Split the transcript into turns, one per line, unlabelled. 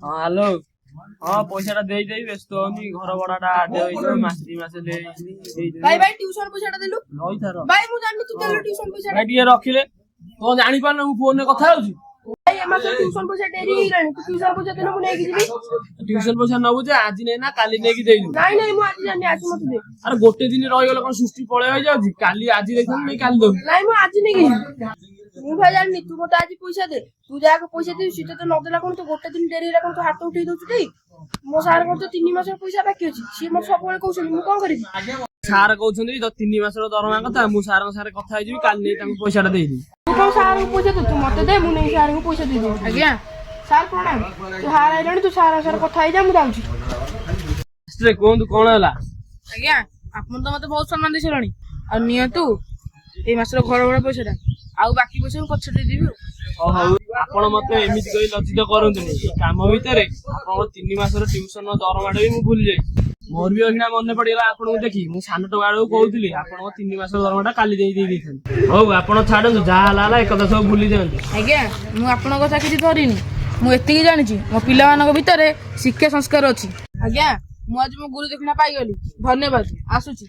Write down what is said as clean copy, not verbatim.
ହଁ, ହ୍ୟାଲୋ। ହଁ, ପଇସା ଟା ଦେଇଦେବି, ବ୍ୟସ୍ତ ହଉନି। ଘର ଭଡା ଟା ଆଦାୟ ହେଇଯିବ, ମାସେ 2 ମାସ ଦେଇଦେବି।
ଭାଇ, ଭାଇ, ଟ୍ୟୁସନ ପଇସା ଟା ଦେଲୁ।
ରହିଥା, ରହ।
ଭାଇ, ମୁଁ ଜାଣିନି, ତୁ ଦେଲୁ ଟ୍ୟୁସନ ପଇସା।
ଭାଇ, ଟିକେ ରଖିଲେ କଣ ଜାଣିପାରୁନ ମୁଁ ଫୋନରେ କଥା ହଉଛି?
ଭାଇ, ଏ ମାସ ଟ୍ୟୁସନ ପଇସା ଡେରି ହେଇଗଲାଣି। ତୁ ଟ୍ୟୁସନ ପଇସା ଦେଲୁ, ମୁଁ ନେଇକି ଯିବି।
ଟ୍ୟୁସନ ପଇସା ନବୁ ଯେ ଆଜି ନେଇ ନା କାଲି ନେଇକି ଦେଇଦେବି।
ନାଇଁ ନାଇଁ, ମୁଁ ଆଜି ଜାଣିନି, ଆଜି ମତେ ଦେ।
ଆରେ, ଗୋଟେ ଦିନ ରହିଗଲେ କଣ ସୃଷ୍ଟି ପଳେଇ ହେଇଯାଉଛି? କାଲି, ଆଜି ଦେଇଥାନ୍ତି ନେଇ କାଲି ଦବୁ।
ନାଇଁ, ମୁଁ ଆଜି ନେଇକି ଯିବି। ମୁଁ ଭାଇ ଜାଣିନି, ତୁ ମତେ ଆଜି ପଇସା ଦେ। ତୁ ଯାହାକୁ ପଇସା ଦେବି, ସେ ତତେ ନଦେଲା କଣ? ତୁ ଗୋଟେ ଦିନ ଡେରି ହେଲା କଣ ତୁ ହାତ ଉଠେଇ ଦଉଛୁ ଟି? ମୋ ସାରଙ୍କର ତ 3 ମାସର ପଇସା ବାକି ଅଛି। ସିଏ ମତେ ସବୁବେଳେ କହୁଛନ୍ତି, ମୁଁ କଣ କରିବି?
ସାର୍ କହୁଛନ୍ତି ତ 3 ମାସର ଦରମା କଥା। ମୁଁ ସାରଙ୍କ ସାଙ୍ଗରେ କଥା ହେଇଯିବି, କାଲି ନେଇ ତାଙ୍କୁ ପଇସା ଟା ଦେଇଦେବି।
ତୁ କଣ ସାରଙ୍କୁ ପଇସା ଦେ, ତୁ ମତେ ଦେ, ମୁଁ ନେଇ ସାରଙ୍କୁ ପଇସା ଦେଇଦେବି। ଆଜ୍ଞା ସାର୍, ପ୍ରଣାମ। ତୁ ହାର ଆଇଲାଣି, ତୁ ସାରଙ୍କ ସାଙ୍ଗରେ କଥା ହେଇଯା, ମୁଁ ଯାଉଛି।
ରେ, କୁହନ୍ତୁ କଣ ହେଲା?
ଆଜ୍ଞା, ଆପଣ ତ ମତେ ବହୁତ ସମ୍ମାନ ଦେଇ ସାରିଲେଣି। ଆଉ ନିଅନ୍ତୁ ଏଇ ମାସର ଘର ଭଡା ପଇସାଟା, ଆଉ ବାକି ପଇସା ମୁଁ ପଛରେ ଦେଇଦେବି ଆଉ।
ହଉ ହଉ, ଆପଣ ମତେ ଏମିତି କହି ଲଜ୍ଜିତ କରନ୍ତୁନି। ଏ କାମ ଭିତରେ ଆପଣଙ୍କ 3 ମାସର ଟ୍ୟୁସନ ଦରମାଟା ବି ମୁଁ ଭୁଲି ଯାଇଛି। ମୋର ବି ଅଇଖିନା ମନେ ପଡିଗଲା ଆପଣଙ୍କୁ ଦେଖି। ମୁଁ ସାନ ଟଙ୍କା ବେଳକୁ କହୁଥିଲି, ଆପଣଙ୍କ 3 ମାସର ଦରମାଟା କାଲି ଦେଇ ଦେଇ ଦେଇଥାନ୍ତି। ହଉ, ଆପଣ ଛାଡନ୍ତୁ, ଯାହା ହେଲା ହେଲା, ଏକଥା ସବୁ ଭୁଲି ଯାଆନ୍ତୁ।
ଆଜ୍ଞା, ମୁଁ ଆପଣଙ୍କ କଥା କିଛି ଧରିନି। ମୁଁ ଏତିକି ଜାଣିଛି, ମୋ ପିଲାମାନଙ୍କ ଭିତରେ ଶିକ୍ଷା ସଂସ୍କାର ଅଛି। ଆଜ୍ଞା, ମୁଁ ଆଜି ମୋ ଗୁରୁ ଦକ୍ଷିଣା ପାଇଗଲି। ଧନ୍ୟବାଦ, ଆସୁଛି।